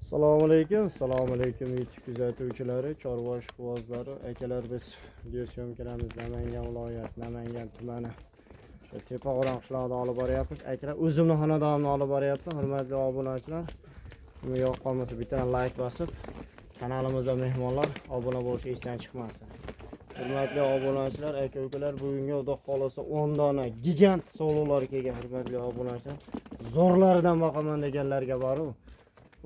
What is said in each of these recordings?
Assalomu alaykum, assalomu alaykum YouTube kuzatuvchilari, chorva ishqibozlari, akalar, biz video syomkalarimiz Namangan viloyati, Namangan tumani o'sha Tepaqo'rg'on qishlog'ida olib boryapmiz. Akalar, o'zimni xonadonimni olib boryapman. Hurmatli obunachilar, unga yoqib qolmasa bitta like bosib, kanalimizda mehmonlar obuna bo'lish esdan chiqmasin. Hurmatli obunachilar, aka ukalar, bugungi xudo xohlasa 10 dona gigant sovliqlar kelgan, hurmatli obunachilar. Zo'rlaridan boqaman deganlarga boru.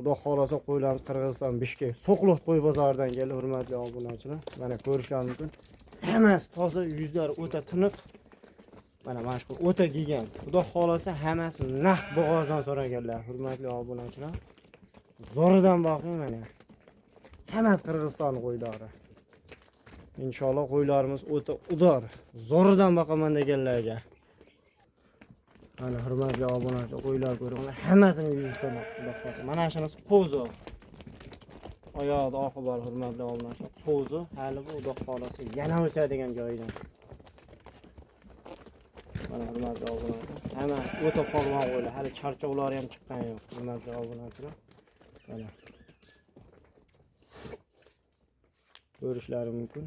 Xudo xohlasa qo'ylarimiz Qirg'iziston Bishkek So'qliq qo'y bozoridan keldi, hurmatli obunachilar. Mana ko'rishlaringiz mumkin. Hammasi toza, yuzlari o'ta tiniq. Mana shu o'ta gigant. Xudo xohlasa hammasi naqd bo'g'ozdan so'raganlar, hurmatli obunachilar. Zo'ridan boqing mana. Hammasi Qirg'iziston qo'ylari. Inshaalloh qo'ylarimiz o'ta udor. Zo'ridan boqaman deganlarga. Mana hurmatli obunachilar, qo'ylar ko'ringlar, hammasini yuzi tiniq, xudo xohlasa. Mana shunisi qo'zi. Oyog'ida oqi bor, hurmatli obunachilar. Qo'zi hali bu xudo xohlasa yana o'sadigan joyidan. Mana hurmatli obunachilar, hammasi o'ta polvon qo'ylar, hali charchoqlari ham chiqqani yo'q, hurmatli obunachilar. Mana ko'rishlari mumkin.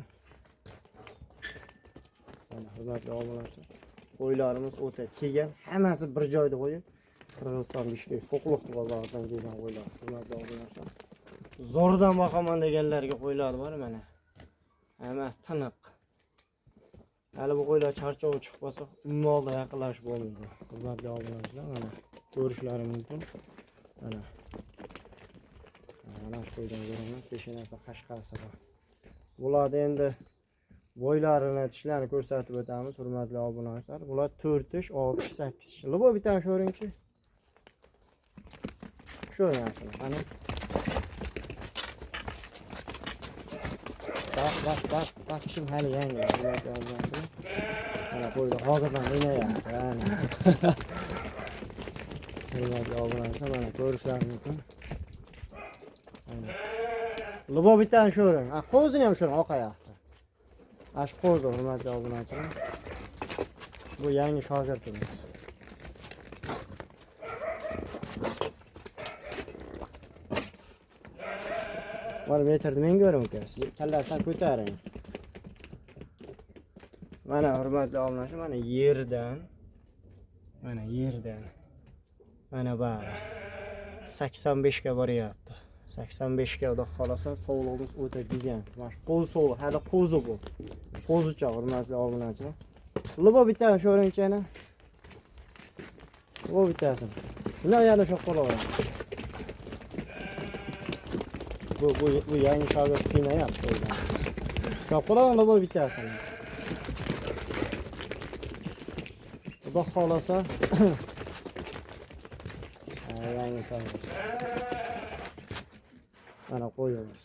Mana hurmatli obunachilar, qo'ylarimiz o'ta kelgan, hammasi bir joyda qo'yib, Qirg'iziston Bishkek So'qliq bozoridan kelgan qo'ylar, hurmatli obunachilar. Zo'rdan boqaman deganlarga qo'ylar bor mana. Hammasi tiniq. Hali bu qo'ylar charchovi chiqib qolsa, umuman yaqinlashib bo'lmaydi. Hurmatli obunachilar, mana ko'rishlari mumkin. Mana. Mana shu qo'ydan ko'raman, peshonasi qashqasi bor. Bularda endi bo'ylarini, tishlarini ko'rsatib o'tamiz, hurmatli obunachilar. Bular 4 tish, 68 tish. Lubo bittani sho'ringchi. Sho'ring shuni. Qani. Bak bak bak bak, tishim hali yangi, hurmatli obunachilar. Mana qo'ydi, hozirdan o'ynayapti. Mana. Hurmatli obunachilar, mana ko'rishlaringiz mumkin. Mana. Lubo bittani sho'ring. A, qo'zini ham sho'ring, oq oyoqda. Ash qo'zi, hurmatli obunachilar. Bu yangi shogirdimiz. Bor metrni men ko'rim uka. Siz kallasini ko'taring. Mana hurmatli obunachilar, mana yerdan, mana yerdan. Mana bari 85 ga boryapti. 85 ga xudo xohlasa sovlig'imiz o'ta gigant. Mana shu qo'zi sovliq, hali qo'zi bu. Qo'zicha, hurmatli obunachilar. Lubo bittani sho'ringchi yana. Lubo bittasini. Shundan yana sho'q qolaveradi. Bu yangi shogird qiynayapti. Sho'q qolaveradi Lubo bittasini. Xudo xohlasa yangi shogird. Mana qo'yamiz.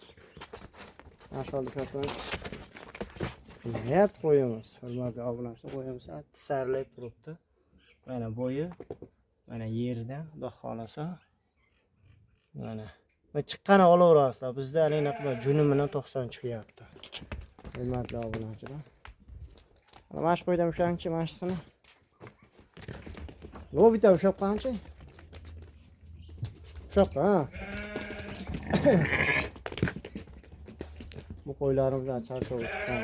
Mana shu holda qo'yamiz. Qiynayapti qo'yamiz. Hurmatli obunachilar, qo'yamiz. Tisarlab turibdi. Mana bo'yi, mana yerdan, xudo xohlasa. Mana. Va chiqqani olaverasizlar. Bizda anaqa juni bilan 90 chiqyapti. Hurmatli obunachilar. Mana shu qo'ydan ushlangchi, mana shusini. Bu bitta ushlab qancha? Ushlab ha. Bu qo'ylarimizdan charchovi chiqqan.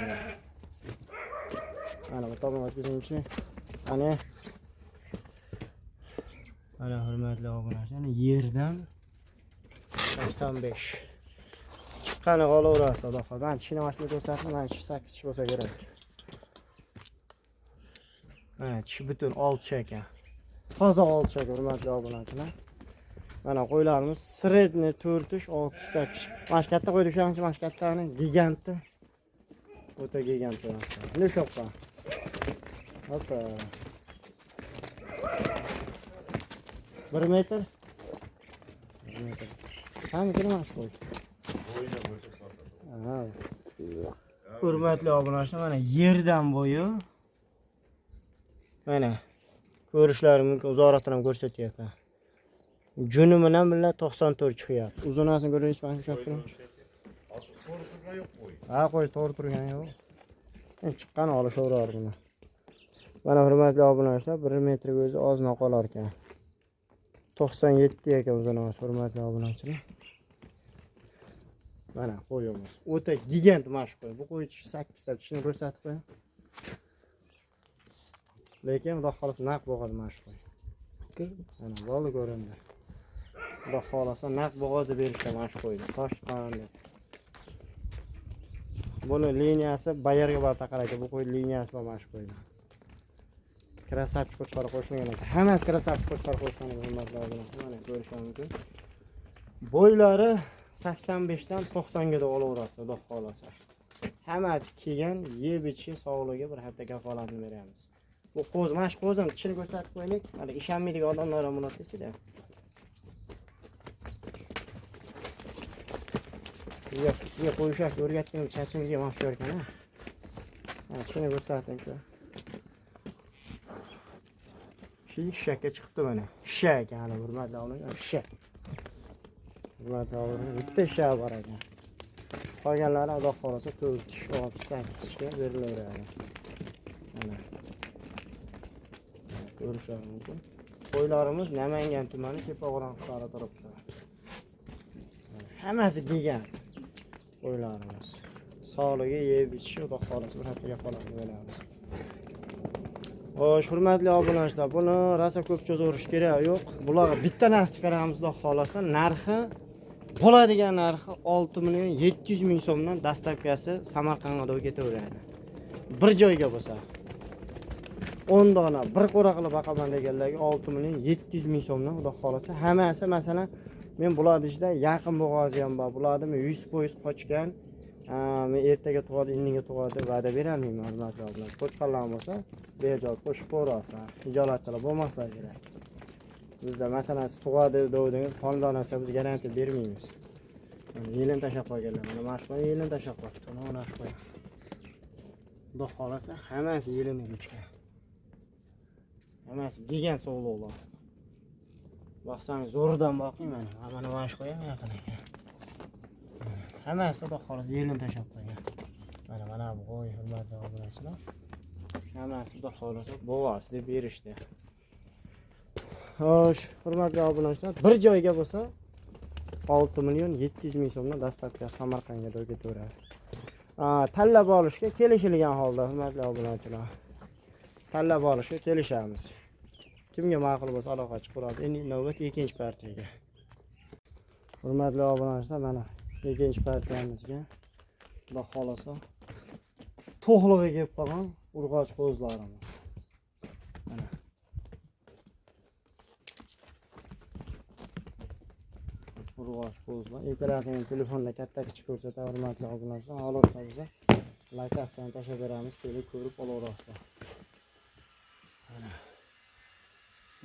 Mana bu tomon o'tkazingchi. Ana. Mana hurmatli obunachilar, yerdan 85. Chiqqani qolaverasiz, xudo xohlasa. Mana tishini ochib ko'rsatdim, mana tishi 8 tish bo'lsa kerak. Mana tishi butun 6 tish ekan. Toza 6 tish ekan, hurmatli obunachilar. Mana qo'ylarimiz sredniy 4 tish, 6 tish. Mana shu katta qo'ydi o'shancha, mana shu kattani gigantni. O'ta gigant mana shu. Buni sho'qqa. Hoppa. 1 metr. 1 metr. Qani mana shu qo'y. Aha. Hurmatli obunachilar, mana yerdan bo'yi. Mana ko'rishlari mumkin, uzoqroqdan ham ko'rsatyapman. Juni bilan birga 94 chiqyapti. Uzunasini ko'ringiz, mana shu yoqdan. To'g'ri turgan yo'q qo'y. Ha, qo'y to'g'ri turgan yo'q. Endi chiqqan olishaverar buni. Mana hurmatli obunachilar, 1 metrga o'zi ozroq qolar ekan. 97 ekan uzunasi, hurmatli obunachilar. Mana qo'yimiz. O'ta gigant mana shu qo'y. Bu qo'y tishi 8 ta tishini ko'rsatib qo'ying. Lekin Xudo xohlasa naq bo'g'oz mana shu qo'y. Mana bo'ldi ko'rindi. Xudo xohlasa naq bo'g'ozni berishga mana shu qo'yni. Toshqon deb. Buni liniyasi bayerga borib taqaladi. Bu qo'y liniyasi bor mana shu qo'yni. Krasavchi qo'chqor qo'shilgan ekan. Hammasi krasavchi qo'chqor qo'shilgan ekan, hurmatli obunachilar. Mana ko'rishingiz mumkin. Bo'ylari 85 dan 90 ga olaverasiz, Xudo xohlasa. Hammasi kelgan, yeb ichishi, sog'ligiga bir hafta kafolatini beramiz. Bu qo'z, mana shu qo'zim tishini ko'rsatib qo'yaylik. Hali ishonmaydigan odamlar ham bo'ladi ichida. Sizga qo'yishni o'rgatdim, chachingizga ham tushar ekan, ha. Mana shuni ko'rsating-ku. Shu shakka chiqibdi mana. Shak ekan, hali hurmatli obunachilar, shak. Hurmatli obunachilar, bitta shak bor ekan. Qolganlari Xudo xohlasa 4 tish, 6, 8 tishga berilaveradi. Mana. Ko'rishingiz mumkin. Qo'ylarimiz Namangan tumani Tepaqo'rg'on qishlog'ida turibdi. Hammasi gigant qo'ylarimiz. Sog'ligi, yeb ichishi Xudo xohlasa bir haftaga qoladi beramiz. Xo'sh, hurmatli obunachilar, buni rosa ko'p cho'zaverish kerak yo'q. Bularga bitta narx chiqaramiz, Xudo xohlasa. Narxi bo'ladigan narxi 6 million 700 ming so'mdan dastavkasi Samarqandga to'g'ri ketaveradi. Bir joyga bo'lsa 10 dona bir qo'ra qilib boqaman deganlarga 6 million 700 ming so'mdan Xudo xohlasa. Hammasi, masalan, men bularni ichida yaqin bo'g'ozi ham bor. Bularni men 100% qochgan, men ertaga tug'adi, indinga tug'adi deb va'da berolmayman, hurmatli obunachilar. Qo'chqorlar bo'lsa, bejiz qo'shib qo'yasizlar. Hijolatchilar bo'lmasa kerak. Bizda masalan siz tug'adi degandingiz, xonadonasiga biz garantiya bermaymiz. Mana yelin tashlab qo'yganlar, mana shu qo'y yelin tashlab qo'yibdi, mana shu qo'y. Xudo xohlasa hammasi yelini uchgan. Hammasi gigant sog'liqlar. Boqsangiz zo'ridan boqing mana. Mana mana shu qo'y ham yaqin ekan. Hammasi Xudo xohlasa yelin tashlab qo'ygan. Mana mana bu qo'y, hurmatli obunachilar. Hammasi Xudo xohlasa bo'g'oz deb berishdi. Xo'sh, hurmatli obunachilar, bir joyga bo'lsa 6 million 700 ming so'mdan dastavka Samarqandga to'g'ri ketaveradi. Tanlab olishga kelishilgan holda, hurmatli obunachilar. Tanlab olishga kelishamiz. Kimga ma'qul bo'lsa aloqa chiqib qolasiz. Endi navbat ikkinchi partiyaga. Hurmatli obunachilar, mana ikkinchi partiyamizga Xudo xohlasa to'g'lig'i kelib qolgan urg'och qo'zlarimiz. Mana urg'och qo'zlar. Ikkalasini telefonda katta kichik ko'rsatadi, hurmatli obunachilar. Holatda bo'lsa lokatsiyani tashlab beramiz, kelib ko'rib olaverasizlar. Mana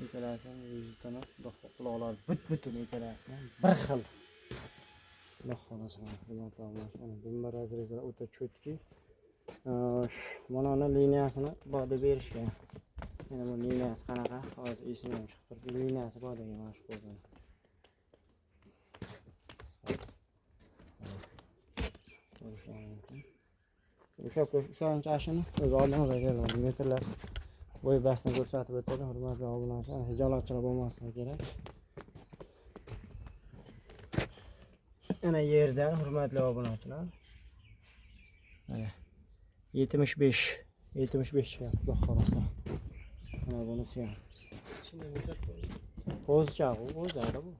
ikkalasini yuzi tiniq, quloqlari butun ikkalasini bir xil. Xudo xohlasa hurmatli obunachilar, mana dumba razrezlar o'ta cho'tki. Mana uni liniyasini bor deb berishgan. Mana bu liniyasi qanaqa? Hozir esimga ham chiqib turibdi. Liniyasi bor degan mana shu qo'zini. Qisqasi. Ko'rishingiz mumkin. O'sha o'shancha ashini o'z oldingizga keldi. Metrlar bo'y bastini ko'rsatib o'tadi, hurmatli obunachilar. Hijolatchilar bo'lmasligi kerak. Ana yerdan, hurmatli obunachilar. Mana 75 chiqyapti, Xudo xohlasa. Mana bunisi ham. Qo'zicha bu, qo'zada bu.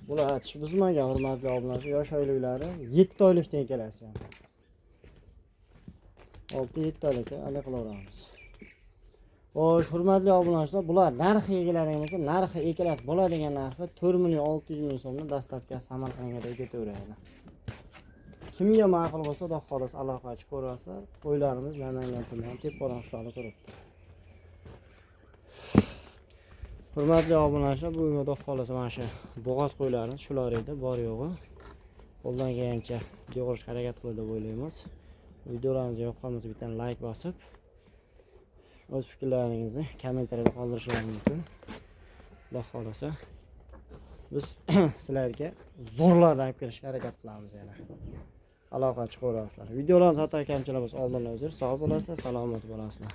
Bular tish buzmagan, hurmatli obunachilar. Yosh oyliklari 7 oylikdan kelasi ham. 6-7 oylikka aloqa qilaveramiz. Xo'sh, hurmatli obunachilar, bular narxi egalariga bo'lsa, narxi ikkalasi bo'ladigan narxi 4 million 600 ming so'mdan dastavka Samarqandga ketaveradi. Kimga ma'qul bo'lsa, Xudo xohlasa aloqa chiqib ko'rasizlar. Qo'ylarimiz Namangan tumani Tepaqo'rg'on qishlog'ida turibdi. Hurmatli obunachilar, bugun Xudo xohlasa mana shu bo'g'oz qo'ylarimiz shular edi, bor yo'g'i. Qo'ldan kelgancha yig'ishga harakat qildi deb o'ylaymiz. Videolarimizga yoqqan bo'lsa bitta like bosib, o'z fikrlaringizni kommentariyada qoldirishingiz mumkin. Xudo xohlasa biz sizlarga zo'rlardan olib kelishga harakat qilamiz yana. Aloqa chiqaverasizlar. Videolarimiz xato kamchilik bo'lsa oldindan uzr. Sog' bo'lasizlar, salomat bo'lasizlar.